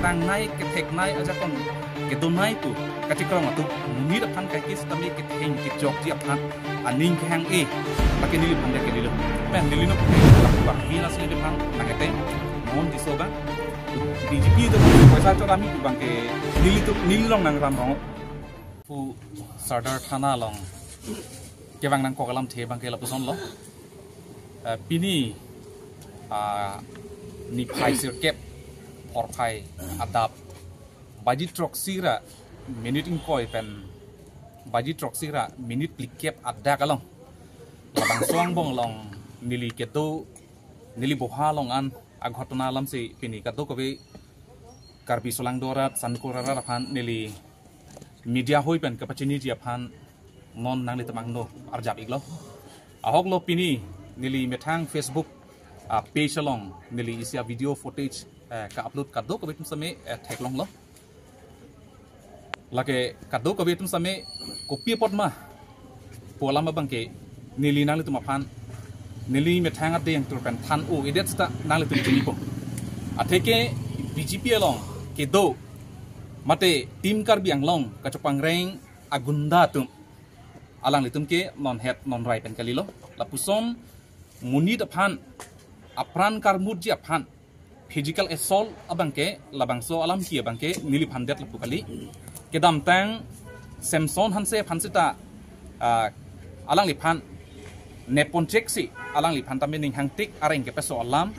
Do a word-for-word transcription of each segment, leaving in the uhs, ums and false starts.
tangnei ketheknei ajakong kedonei pu kachekrong atum monit aphan kaike sitame ketheng kejokji aphan aning kehang-e, lake neliphan det kalilo. Pen neli non phu bang pina si neliphan nang-eteng Mohon Tisso abang. B J P atum poisa chorami pu abangke nelitum neli along nang ram rong pu Sadar Thana along kevang nangkok alamthe abangke lapusonlo. Eh, pini, ah, niphai sirkep porphai adap baji throksi ra minute ingkoi pen baji throksi ra minute phlikep adak along labangso angbong along neli kedo, neli boha along an aghotona alamsi pini kadokave Karbi solangdo arat, sangkur arat aphan neli media hoi pen kapachiniji aphan non nanglitum angno arjap iklo. Ahoklo pini neli methang Facebook, ah, page along neli isi a-video footage, eh, ka-upload kadokave atum sitame, eh, theklonglo. Lake kadokave atum sitame kopi apot ma pu alam abangke neli nanglitum aphan, neli methang adeng tur pen than-o-edet seta nanglitum chinipo. Atheke B J P along kedo mate Team Karbi Anglong kachopangreng agunda atum alanglitum ke non het non rai pen kalilo. Lapuson monit aphan apran karmutji aphan physical assault abangke labangso alam ki abangke neliphan det lapu kali. Kedamtang Samson Hanse aphan seta, ah, alangliphan nepon cheksi alangliphan tame ninghang tik areng kepeso alam.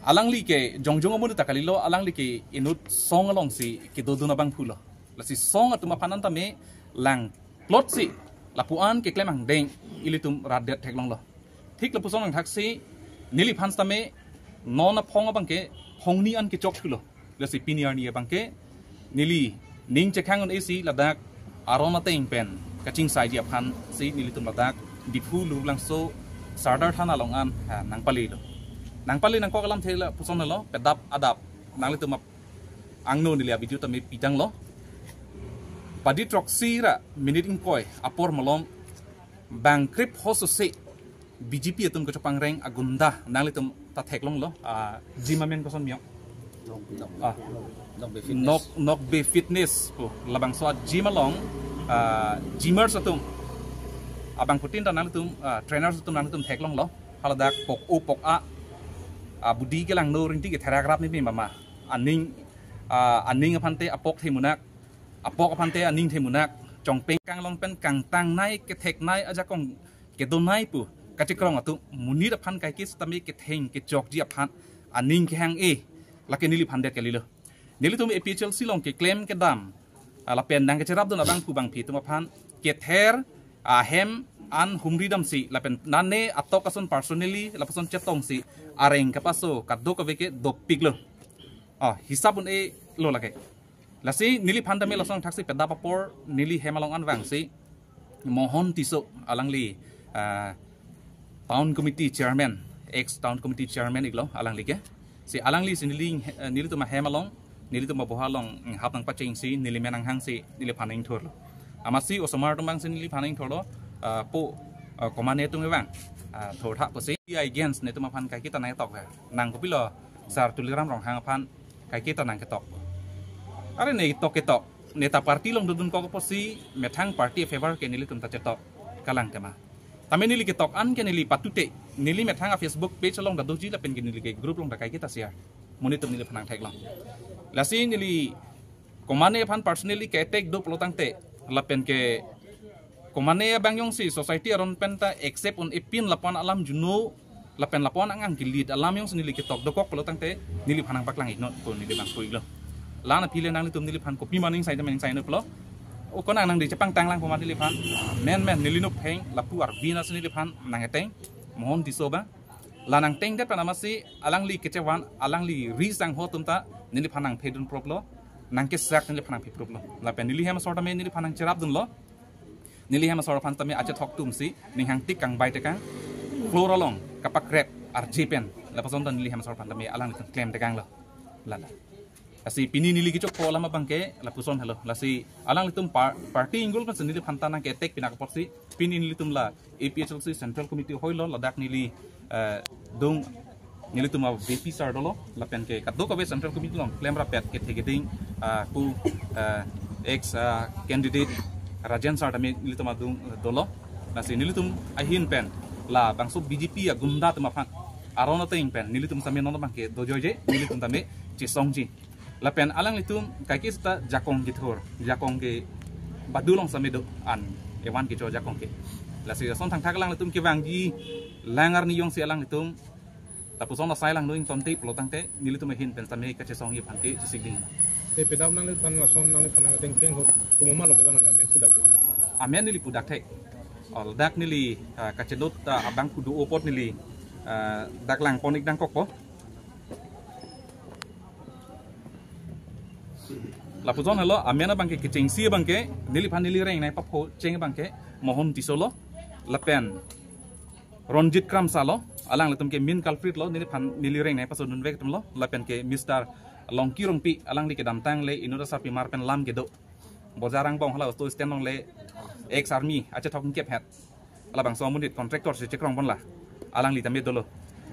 Alangli ke jongjong amonit ta kalilo, alangli ke inut song alongsi kedodun abang pulo. Lasi song atum aphan an tame lang plot si lapu-an keklem angdeng ilitum rat det theklonglo. Thik lapuson angthaksi neliphan sitame non aphong abangke phongni an kechok thulo. Lasi pini arni abangke neli ning chekhang un-e si ladak aron ateng pen kachingsaiji aphansi nelitum ladak Diphu Lurlangso Sadar Thana along an, ha, nangpalelo. Nangpale nangkok alamthe lapuson lo, pedap adap nanglitum ap-, angno neli a-video tame pitanglo. Baji throksi ra minute ingkoi apor malom bang krip hoso se B J P atum kachopangreng agunda nanglitum ta theklonglo, ah, gym amen koson miyong. Ah. Nokbe Fitness. Nok, Nokbe Fitness pu labangso a-gym along, ah, gymmers atum abangphutin ta nanglitum, ah, trainers atum nanglitum theklonglo. Haladak pok-o pok-a, ah, budi kelangno ringti ketherak rap ni mama. Aning, ah, aning aphante apok themunak, apok aphante aning themunak, chongpeng kanglong pen kangtangnei ketheknei ajakong kedonei pu kachekrong atum monit aphan kaike sitame ketheng kejokji aphan aning kehang-e, lake neliphan det kalilo. Nelitum A P H L C along keklem kedam, ah, lapen nangkecherapdun abang pu bangphi atum aphan kether ahem an humri damsi lapen nane atok ason personally lapuson chetongsi areng kepaso kadokave ke dopiklo. Ah, hisap un-elo lake. Lasi neliphan tame lason thaksi pedap apor neli hem along an vangsi Mohon Tisso alangli, ah, town committee chairman, ex town committee chairman iklo alangli ke. Si alangli si neli, eh, nelitum ahem along, nelitum aboha along, mm, hap nangpachengsi neli men nanghangsi neliphan ingthurlo. Amatsi osomar atum vangsi neliphan ingthurlo, ah, po, ah, komane atum vang, ah, thurtha pusi against netum aphan kaike ta nangtok ve. Nang kopilo Sar Tuliram Ronghang aphan kaike ta nangketok. Are ne tok ketok, ne ta party along dodunkok apotsi methang party favor ke nelitum ta chetok, kalang tema. Tame neli ketok an ke neli patute, neli methang a-Facebook page along ta doji lapen ke neli ke group along ta kaike ta share. Monit atum neliphan nangtheklong. Lasi neli komane aphan personally ke-attack do pulotangte lapen ke komane abang jongsi society aron pen ta accept un-epin lapu-an alam juno lapen lapu-an angang ke-lead alam jongsi neli ketok dokok pulotangte neliphan nangpaklang iknon pu neli bang pu iklo. La-an aphi le nanglitum neliphan kopima ning sai te men sai no pulo. O konang nang di chepangtang lang puma neliphan. Men men neli nuppheng lapu arvina si neliphan nang-eteng Mohon Tisso abang. La nangtengdet pen amatsi alangli kechevan, alangli ri sangho atum ta neliphan nangphedun proplo, nangkesak neliphan nangphe proplo. Lapen neli hem asor tame neliphan nangcherapdunlo. Neli hem asor aphan tame achethok atumsi ninghang tik kangbai tekang floor along kapakrep arje pen lapuson ta neli hem asor aphan tame alanglitum klem tekanglo. Lala. Lasi pini neli kechokpo alam abangke lapuson helo. Lasi alanglitum par-, party inggul pensi neliphan ta nangke-attack pinak apotsi pini nelitum la A P H L C Central Committee hoilo ladak neli, eh, dung Nelitum a V P sir dolo, lapen ke kadokave Central Committee along klem rapet kethe keding, ah, pu, ah, ex, ah, candidate Rajen sir tame nelitum adung dolo. Lasi nelitum ahin pen labangso B J P agunda atum aphan aron ateng pen nelitum tame non abangke dojoije, nelitum tame chesongji. Lapen alanglitum kaiketa jakong kethur, jakong ke badu along tame do an evan kecho jakong ke. Lasi ason thangthak alanglitum kevangji lang arni jongsi alanglitum lapuson asai lang doing tonte pulo tangte nelitum ahin pen tame kachesongji aphan ke chesik ding. Te pedap nangliphan lason nangliphan nangdengkeng ahut komat lo ke ba nang amen pudak te? Amen neli pudak thek. Ol dak neli, ah, kachenut, ah, abang kudu apot neli, ah, dak langpon ik dangkokpo. Lapuson helo, amen abangke kechengsi abangke, neliphan neli rengnei papho cheng abangke Mohon Tisso lo, lapen Ronjit Kramsa lo, alanglitum ke main culprit lo, neliphan neli rengnei pasodun vek atum lo, lapen ke Mister Longki Rongpi, alangli kedamtang le inut asarpimar pen lam kedo. Bojar angbong hala auto stand along le ex army achethok ingkep het. Labangso amonit contractor si chekrong ponla. Alangli tame dolo.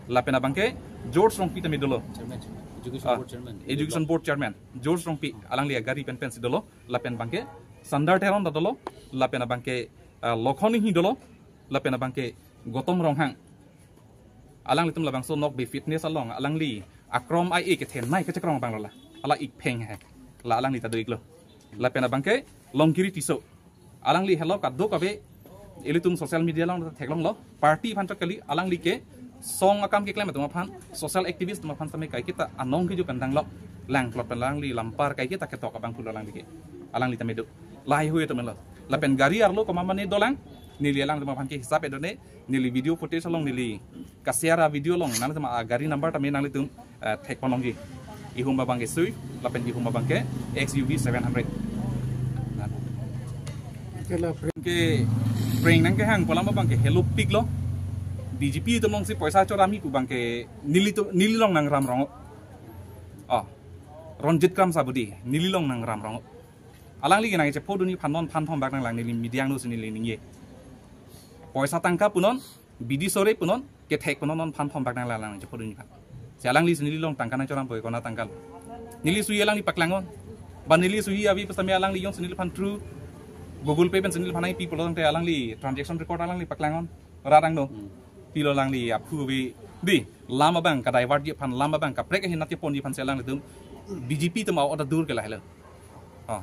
Lapen abangke George Rongpi tame dolo. Chairman, chairman. Education Ah, Board Chairman. Education Board Chairman George Rongpi, alangli agari pen pensi dolo. Lapen abangke Sundar Teron ta dolo. Lapen abangke, ah, Lokhon Inghi dolo. Lapen abangke Gautam Ronghang. Alanglitum labangso Nokbe Fitness along alangli akrom ai-e kethenei kachekrong abang lo la. Hala ik pheng he. La alangli ta do-iklo. Lapen abangke Longkiri Tisso. Alangli helo kadokave ilitum social media along theklonglo. Party aphan chot kali, alangli ke song akam keklem atum aphan, social activist atum aphan tame kaiketa anong keju pen danglo. Langplot pen alangli lampar kaiketa ketok abang pulo alangli ke. Alangli tame do. Lahai hui atum lo. Lapen gari arlo komat mane dolang, neli alangtum aphan ke hisap edone, neli video footage along neli ka-share a-video along nangtum agari number tame nanglitum, eh, thek ponlongji. Ihum abangke Swift, lapen ihum abangke X U V seven hundred. Kela pre- Ke prank nangkehang pu alam abangke helopiklo. B J P atum alongsi poisa chorami pu abangke nelitum, neli along nangram rong. Oh. Ronjit Kramsa budi, neli along nangram rong. Alangli ke nangchephodunji aphan non phan thom bak nanglang, neli media angno si neli ningje. Poisa tangka punon, bidi sore punon, kethek punon, non phan thom bak nanglang nangchephodunji aphan. Si alanglisi neli along tangka nangchoram poi, kona tangka lo. Neli suhi alangli paklang non. Ba neli suhi ave pu setame alangli jongsi neliphan through Google Pay pensi neliphan nangpi pulo tangte alangli transaction record alangli paklang non. Rat angno. Hmm. Pilo alangli aphu ave. Di, lam abang ka-divertji aphan, lam abang kaprek ahin nat keponji aphan si alanglitum B J P atum a-order dur ke lahelo. Oh.